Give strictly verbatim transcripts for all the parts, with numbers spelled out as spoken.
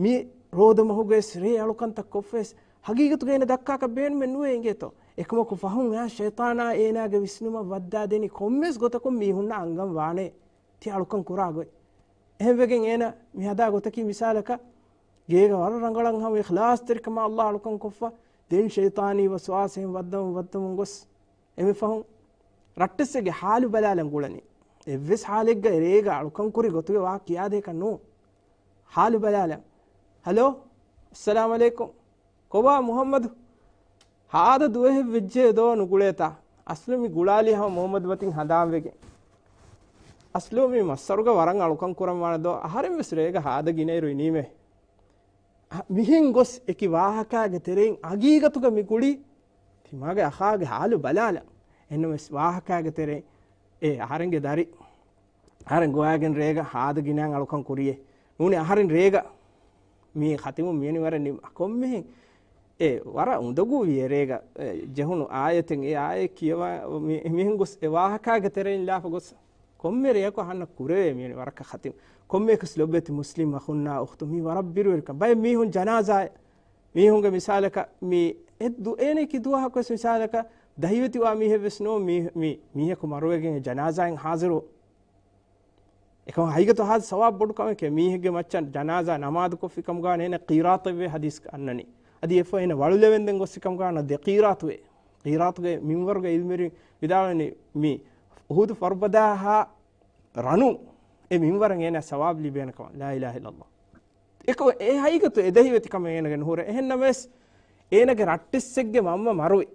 މި ރޯދަމަހުގައި ރޭ އަޅުކަންތައް ކޮށްފަވެސް ހަގީގަތުގައި އޭނަ ދައްކާކަށް ބޭނުމެއް ނުވޭ އިނގޭތޯ. އެކަމަކު ފަހުން އެއާ ޝައިޠާނާ އޭނާގެ ވިސްނުމަށް ވައްދާދެނީ ކޮންމެސް ގޮތަކުން މީހުންނަށް އަންގަން ވާނެ ތި އަޅުކަން ކުރާ ގޮތް. އެހެންވެގެން އޭނަ މި ހަދާ ގޮތަކީ މިސާލަކަށް ގޭގަ ވަރަށް ރަނގަޅަށް ހަމަ އިޚްލާޞްތެރިކަމާ ﷲ އަޅުކަން ކޮށްފަ، ދެން ޝައިޠާނީ ވަސްވާސައިން ވައްދަމުން ވައްދަމުން ގޮސް އެންމެ ފަހުން ރައްޓެއްސެއްގެ ހާލު ބަލާލަން ގުޅަނީ. އެއްވެސް ހާލެއްގަ ރޭގަ އަޅުކަން ކުރި ގޮތުގެ ވާ ކިޔާދޭކަށް ނޫން. ހާލު ބަލާލަން. ހަލޯ، އައްސަލާމް ޢަލައިކުމް. ކޮބާ މުޙައްމަދު؟ ހާދަ ދުވަހެއް ވެއްޖެ ދޯ ނުގުޅޭތާ؟ އަސްލު މި ގުޅާލީ ހަމަ މުޙައްމަދު މަތިން ހަނދާންވެގެން. އަސްލު މި މައްސަރުގަ ވަރަށް އަޅުކަން ކުރަން ވާނެ ދޯ؟ އަހަރެން ވެސް ރޭގަ ހާދަ ގިނައިރު އިނީމޭ. މިހެން ގޮސް އެކި ވާހަކާގެ ތެރެއިން ހަގީގަތުގަ މި ގުޅީ ތިމާގެ އަޚާގެ ހާލު ބަލާލަން. އެހެންނަމަވެސް ވާހަކާގެ ތެރެއިން އެ އަހަރެންގެ ދަރި އަހަރެން ގޮވާގެން ރޭގަ ހާދަ ގިނައިން އަޅުކަން ކުރިޔޭ. ނޫނީ އަހަރެން ރޭގަ މި ޚަތިމު މިޔަނި ވަރަށް ނިމި ކޮންމެހެން އެ ވަރަށް އުނދަގޫވިޔޭ ރޭގަ އެ ޖެހުނު އާޔަތެއް އެ އާޔަތް ކިޔަވާ މި-، މިހެން ގޮސް އެ ވާހަކާގެ ތެރެއިން ލާފަ ގޮސް ކޮންމެ ރެޔަކު އަހަންނަށް ކުރެވޭ މިޔަނި ވަރަކަށް ޚަތިމް. ކޮންމެއަކަސް ލޮބުވެތި މުސްލިމް އަޚުންނާ އުޚްތުން މީ ވަރަށް ބިރުވެރިކަން. ބައެއް މީހުން ޖަނާޒާ މީހުންގެ މިސާލަކަށް މީ އެ ދު-، އޭނަ އެކި ދުވަހަކުވެސް މިސާލަކަށް ދަހިވެތިވާ މީހެއްވެސް ނޫން މީ-، މީ-، މީހަކު މަރުވެގެން ޖަނާޒާއިން ހާޒިރު. އެކަމަ ހަގީގަތު ހާދަ ސަވާބު ބޮޑު ކަމެކޭ. މީހެއްގެ މައްޗަށް ޖަނާޒާ ނަމާދު ކޮށްފި ކަމުގާ އޭނަ ޤީރާތެއްވޭ ހަދީސް އަންނަނީ. އަދި އެފަ އޭނަ ވަޅުލެވެންދެން ގޮއްސި ކަމުގާ ދެ ޤީރާތުވޭ. ޤީރާތުގެ މިންވަރުގެ ޢިލްމުވެރިން ވިދާޅުވަނީ މި އުޙުދު ފަރުބަދާހާ ރަނު އެ މިންވަރަށް އޭނަ ސަވާބު ލިބޭނެ ކަމަށް. ލާ އިލާހަ އިއްލައްލާހް. އެކަމަ އެ ހަގީގަތު އެ ދެހިވެތި ކަމެއް އޭނަގެ ނުހުރޭ. އެހެންނަމަވެސް އޭނަގެ ރައްޓެއްސެއްގެ މަންމަ މަރުވި.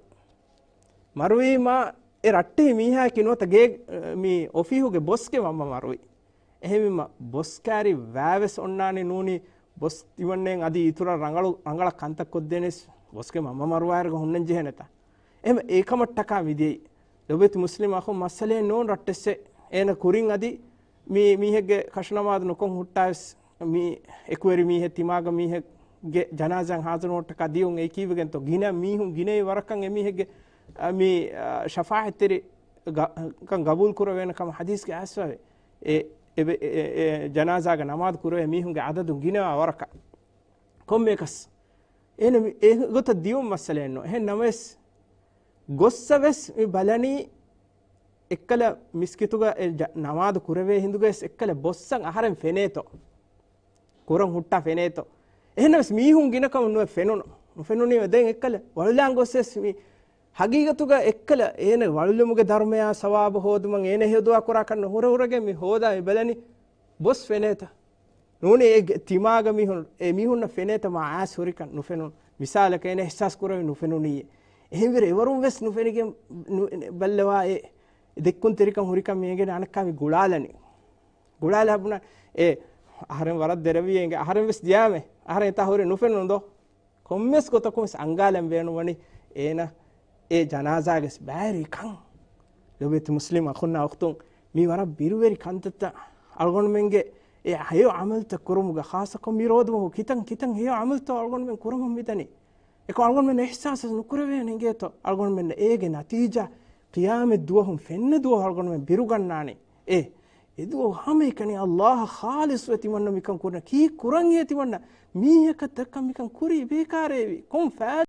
މަރުވީމާ އެ ރައްޓެހި މީހާއަކީ ނުވަތަ ގޭ-، މި އޮފީހުގެ ބޮސްގެ މަންމަ މަރުވި. އެހެންވީމަ ބޮސް ކާރި ވާވެސް އޮންނާނެ ނޫނީ ބޮސް ތިމަންނެން އަދި އިތުރަށް ރަނގަޅު، ރަނގަޅަށް ކަންތައް ކޮށްދޭނެސް ބޮސްގެ މަންމަ މަރުވާއިރުގަ ހުންނަން ޖެހޭނެތާ. އެހެން އެކަމަށްޓަކާ މިދިޔައީ. ލޮބެތި މުސްލިމް އަޚުން މައްސަލައެއް ނޫން ރައްޓެއްސެއް އޭނަ ކުރިން އަދި މި މީހެއްގެ ކަށުނަމާދު ނުކޮށް ހުއްޓާވެސް މި އެކުވެރި މީހެއް ތިމާގަ މީހެއްގެ ޖަނާޒާއަށް ހާޒިރުވުމަށްޓަކާ ދިޔުން އެއީ ކީއްވެގެންތޯ؟ ގިނަ މީހުން ގިނައި ވަރަކަށް އެމީހެއްގެ، އަ، މި، އަ، ޝަފާޢަތްތެރި ގަ-، ކަން ގަބޫލު ކުރެވޭނެ ކަމަށް ޙަދީޘްގައި އައިސްފަވޭ. އެ، އެ، އެ، އެ، އެ ޖަނާޒާގަ ނަމާދު ކުރެވޭ މީހުންގެ ޢަދަދު ގިނަވާ ވަރަކަށް. ކޮންމެއަކަސް އޭނަ މި-، އެ ގޮތަށް ދިޔުން މައްސަލައެއް ނޫން. އެހެން ނަމަވެސް، ގޮއްސަވެސް މި ބަލަނީ އެއްކަލަ މިސްކިތުގަ އެ ޖަ-، ނަމާދު ކުރެވޭ ހިނދުގައިސް އެއްކަލަ ބޮއްސަން އަހަރެން ފެނޭތޯ. ކުރަން ހުއްޓާ ފެނޭތޯ. އެހެންނަމަވެސް މީހުން ގިނަކަމުން ނުވެ ފެނުނު. ނުފެނުނީމަ ދެން އެއްކަލަ ވަޅުލާން ގޮސްވެސް މި ހަގީގަތުގަ އެއްކަލަ އޭނަ ވަޅުލުމުގެ ދަރުމަޔާ ސަވާބު ހޯދުމަށް އޭނަ ހެޔޮ ދުޢާ ކުރާކަށް ނުހުރެ ހުރެގެން މި ހޯދާ މި ބަލަނީ ބޮސް ފެނޭތަ؟ ނޫނީ އެ ގެ-، ތިމާގަ މީހުން، އެ މީހުންނަށް ފެނޭތަ މާ އާސް ހުރިކަން ނުފެނުނު. މިސާލަކަށް އޭނަ އިޙްސާސް ކުރެވި ނުފެނުނީ. އެހެންވެރި އެވަރުން ވެސް ނުފެނިގެން ނު-، ބައްލަވާ އެ ދެއްކުންތެރިކަން ހުރިކަން މި އެނގޭނެ އަނެއްކާ މި ގުޅާލަނީ. ގުޅާލާ ބުނާ އެ އަހަރެން ވަރަށް ދެރަވީ އެނގޭ. އަހަރެން ވެސް ދިޔާމެ. އަހަރެން އެތާ ހުރެ ނުފެނުނު ދޯ. ކޮންމެސް ގޮތަކުން ވެސް އަންގާލަން ބޭނުންވަނީ އޭނަ އެ ޖަނާޒާގެ ބައިވެރިކަން. ލޮބެތި މުސްލިމް އަޚުންނާ އުޚްތުން، މީ ވަރަށް ބިރުވެރި ކަންތައްތައް އަޅުގަނޑުމެންގެ އެ ހެޔޮ ޢަމަލުތައް ކުރުމުގަ، ޚާއްޞަކޮށް މި ރޯދަމަހު ކިތަން ކިތަން ހެޔޮ ޢަމަލުތައް އަޅުގަނޑުމެން ކުރަމުން މިދަނީ. އެކަމް އަޅުގަނޑުމެން އިޙްސާސް ނުކުރެވޭނެ އިނގޭތޯ؟ އަޅުގަނޑުމެން އޭގެ ނަތީޖާ ޤިޔާމަތް ދުވަހުން ފެންނަ ދުވަހު އަޅުގަނޑުމެން ބިރުގަންނާނެ. އެ އެދުވަހު ހަމައެކަނި ﷲ އަށް ޚާލިޞްވެ ތިމަންނަ މިކަން ކުރަން. ކީއް ކުރަންހޭ ތިމަންނަ؟ މީހަކަށް ދައްކަން މިކަން ކުރީ ބޭކާރޭވި. ކޮން ފައި